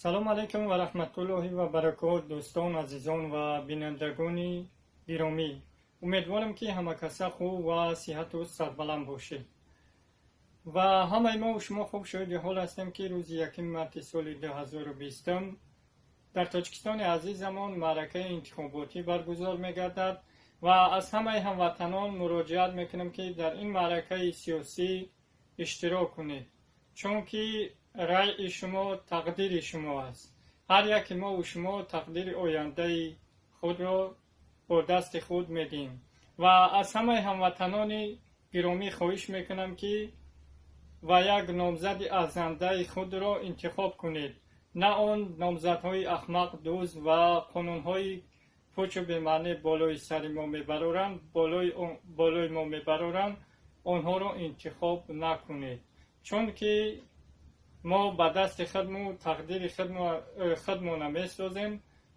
Салом алайкум ва раҳматуллоҳи ва баракот, дӯстон, азизон ва бинандагони гиромӣ. Умедворам, ки ҳамакаса хуб ва сиҳату сарбаланд бошед. Ва ҳамаи мо шумо хуб шоҳиди ҳол ҳастем, ки рӯзи 1 марти соли 2020 дар Тоҷикистони азизамон маъракаи интихоботӣ баргузор мегардад ва аз ҳамаи ҳамватанон муроҷиат мекунам, ки дар ин маъракаи сиёсӣ иштирок кунед, чунки раъи шумо тақдири шумо аст. Ҳар яке мову шумо тақдири ояндаи худро бо дасти худ медиҳем. Ва аз ҳамаи ҳамватанони гиромӣ хоҳиш мекунам, ки ва як номзади арзандаи худро интихоб кунед, на он номзадҳои ахмақ, дузд ва қонунҳои пучу бемаънӣ болои сари мо мебароранд, болои мо мебароранд, онҳоро интихоб накунед, чунки мо ба дасти худмо тақдири худмона месозем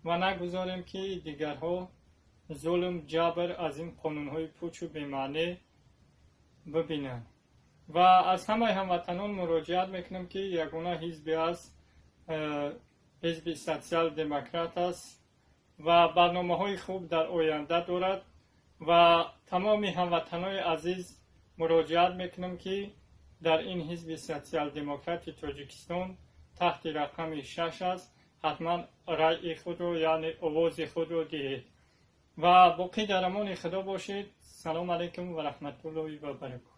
ва нагузорем, ки дигарҳо зулм, ҷабр аз ин қонунҳои пучу бемаънӣ бибинанд. Ва аз ҳамаи ҳамватанон муроҷиат мекунам, ки ягона ҳизбе аст, ҳизби Социал-демократ аст ва барномаҳои хуб дар оянда дорад. Ва тамоми ҳамватанони азиз муроҷиат мекунам, ки дар ин ҳизби Социал-демократи Тоҷикистон таҳти рақами 6 аст, ҳатман раъи худро, яъне овози худро диҳед ва боқӣ дар амони Худо бошед. Салом алайкум ва раҳматуллоҳи ва баракот.